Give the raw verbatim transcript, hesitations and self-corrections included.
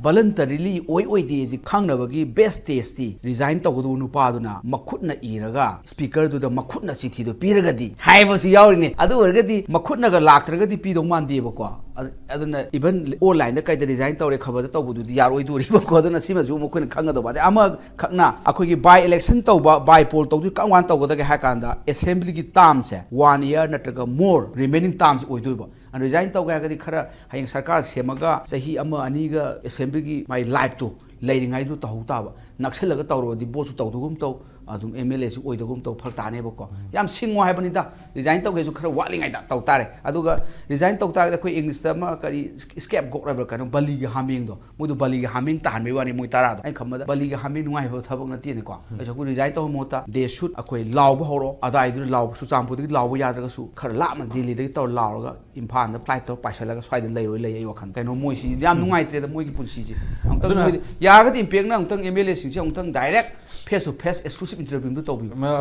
ꯚꯣꯂꯟꯇꯔꯤꯂꯤ ꯑꯣꯏ ꯑꯣꯏꯗꯦꯁꯤ ꯈꯪꯅꯕꯒꯤ ꯕꯦꯁ tasty resign ꯇꯧꯒꯗꯧꯕ ꯅꯨꯄꯥꯗꯨꯅ ꯃꯈꯨꯠꯅ ꯏꯔꯒ ꯁ꯭ꯄꯤꯀꯔꯗꯨꯗ ꯃꯈꯨꯠꯅ ꯆꯤꯊꯤꯗꯣ ꯄꯤꯔꯒꯗꯤ ꯍꯥꯏꯕꯁꯨ ꯌꯥꯎꯔꯤꯅꯦ꯫ ꯑꯗꯨ ꯑꯣꯏꯔꯒꯗꯤ ꯃꯈꯨꯠꯅꯒ ꯂꯥꯛꯇ꯭ꯔꯒꯗꯤ ꯄꯤꯗꯧ ꯃꯥꯟꯗꯦꯕꯀꯣ꯫ ꯑꯗꯨ- ꯑꯗꯨꯅ ꯏꯚꯟ ꯑꯣꯟꯂꯥꯏꯟꯗ ꯀꯩꯗ ꯔꯤꯖꯥꯏꯟ ꯇꯧꯔꯦ ꯈꯕꯔꯗ ꯇꯧꯕꯗꯨꯗꯤ ꯌꯥꯔꯣꯏꯗꯣꯔꯤꯕꯀꯣ꯫ ꯑꯗꯨꯅ ꯁꯤꯃꯁꯨ ꯃꯈꯣꯏꯅ ꯈꯪꯒꯗꯧꯕ꯫ ꯑꯗꯩ ꯑꯃꯈꯛꯅ ꯑꯩꯈꯣꯏꯒꯤ ꯕꯥꯏ ꯏꯂꯦꯛꯁꯟ ꯇꯧꯕ, ꯕꯥꯏ ꯄꯣꯜ ꯇꯧꯗꯣꯏ ꯀꯔꯝ ꯀꯥꯟꯗ ꯇꯧꯒꯗꯒꯦ ꯍꯥꯏ ꯀꯥꯟꯗ ꯑꯦꯁꯦꯝꯕ꯭ꯂꯤꯒꯤ ꯇꯥꯝꯁꯦ ꯋꯥꯟ ꯏꯌꯥꯔ ꯅꯠꯇ꯭ꯔꯒ ꯃꯣꯔ ꯔꯤꯃꯦꯅꯤꯡ ꯇꯥꯝꯁꯦ ꯑꯣꯏꯗꯣꯏꯕ꯫ ꯑꯗꯨꯅ ꯔꯤꯖꯥꯏꯟ ꯇꯧꯒꯦ ꯍꯥꯏꯔꯒꯗꯤ ꯈꯔ ꯍꯌꯦꯡ ꯁꯔꯀꯥꯔ ꯁꯦꯝꯃꯒ ꯆꯍꯤ ꯑꯃ ꯑꯅꯤꯒ ꯑꯦꯁꯦꯝꯕ꯭ꯂꯤꯒꯤ ꯃꯥꯏ ꯂꯥꯏꯐꯇꯣ ꯂꯩꯔꯤꯉꯩꯗꯨ ꯇꯧꯍꯧ ꯇꯥꯕ꯫ ꯅꯛꯁꯜꯂꯒ ꯇꯧꯔꯨꯔꯗꯤ ꯚꯣꯠꯁꯨ ꯇꯧꯗꯒꯨꯝ ꯇꯧ, ꯑꯗꯨꯝ ꯑꯦꯝ ꯑꯦꯜ ꯑꯦꯁꯨ ꯑꯣꯏꯗꯒꯨꯝ ꯇꯧ, ꯐꯔꯛ ꯇꯥꯅꯦꯕꯀꯣ꯫ ꯌꯥꯝ ꯁꯤꯡꯉꯣ ꯍꯥꯏꯕꯅꯤꯗ, ꯔꯤꯖꯥꯏꯟ ꯇꯧꯒꯦꯁꯨ ꯈꯔ ꯋꯥꯠꯂꯤꯉꯩꯗ ꯇꯧ ꯇꯥꯔꯦ꯫ ꯑꯗꯨꯒ ꯔꯤꯖꯥꯏꯟ ꯇꯧ ꯇꯥꯔꯒꯗꯤ ꯑꯩꯈꯣꯏ ꯏꯪꯂꯤꯁꯇ ꯑꯃ ꯀꯔꯤ ꯁ꯭ꯀꯦꯞ ꯒꯣꯠ ꯍꯥꯏꯕ꯭ꯔꯥ ꯀꯩꯅꯣ, ꯕꯂꯤꯒꯤ ꯍꯥꯃꯦꯡꯗꯣ, ꯃꯣꯏꯗꯣ ꯕꯂꯤꯒꯤ ꯍꯥꯃꯦꯡ ꯇꯥꯍꯟꯕꯩ ꯋꯥꯅꯤ ꯃꯣꯏ ꯇꯔꯥꯗꯣ꯫ ꯑꯩꯅ ꯈꯟꯕꯗ ꯕꯂꯤꯒꯤ ꯍꯥꯃꯦꯡ ꯅꯨꯡꯉꯥꯏꯕ ꯊꯕꯛ ꯅꯠꯇꯦꯅꯦꯀꯣ꯫ ꯑꯩꯁꯨ ꯑꯩꯈꯣꯏ ꯔꯤꯖꯥꯏꯟ ꯇꯧꯕ ꯃꯍꯨꯠꯇ ꯗꯦ ꯁꯨꯠ ꯑꯩꯈꯣꯏ ꯂꯥꯎꯕ ꯍꯧꯔꯣ, ꯑꯗꯥꯏꯗꯨꯗ ꯂꯥꯎꯕ, ꯆꯨꯔꯆꯥꯟꯄꯨꯔꯗꯒꯤ ꯂꯥꯎꯕ ꯌꯥꯗ꯭ꯔꯒꯁꯨ ꯈꯔ ꯂꯥꯞꯅ ꯗꯤꯜꯂꯤꯗꯒꯤ ꯇꯧꯔ ꯂꯥꯎꯔꯒ ꯏꯝꯐꯥꯜꯗ ꯐ꯭ꯂꯥꯏꯠ ꯇꯧꯔ ꯄꯥꯏꯁꯜꯂꯒ ꯁ꯭ꯋꯥꯏꯗ ꯂꯩꯔꯣꯏ ꯂꯩ ꯑꯩ ꯋꯥꯈꯜ꯫ ꯀꯩꯅꯣ ꯃꯣꯏꯁꯤ ꯌꯥꯝ ꯅꯨꯡꯉꯥꯏꯇ꯭ꯔꯦꯗ ꯃꯣꯏꯒꯤ ꯄꯨꯟꯁꯤꯁꯦ꯫ ꯑꯃꯨꯛꯇꯪ ꯑꯗꯨꯅ ꯃꯣꯏꯗꯤ ꯌꯥꯔꯒꯗꯤ ꯏꯝꯄꯦꯛꯅ ꯑꯃꯨꯛꯇꯪ ꯑꯦꯝ ꯑꯦꯜ ꯑꯦꯁꯤꯡꯁꯦ ꯑꯃꯨꯛꯇꯪ direct face two face exclusive interview ꯑꯃꯇ ꯇꯧꯕꯤꯌꯨ꯫ ꯃ-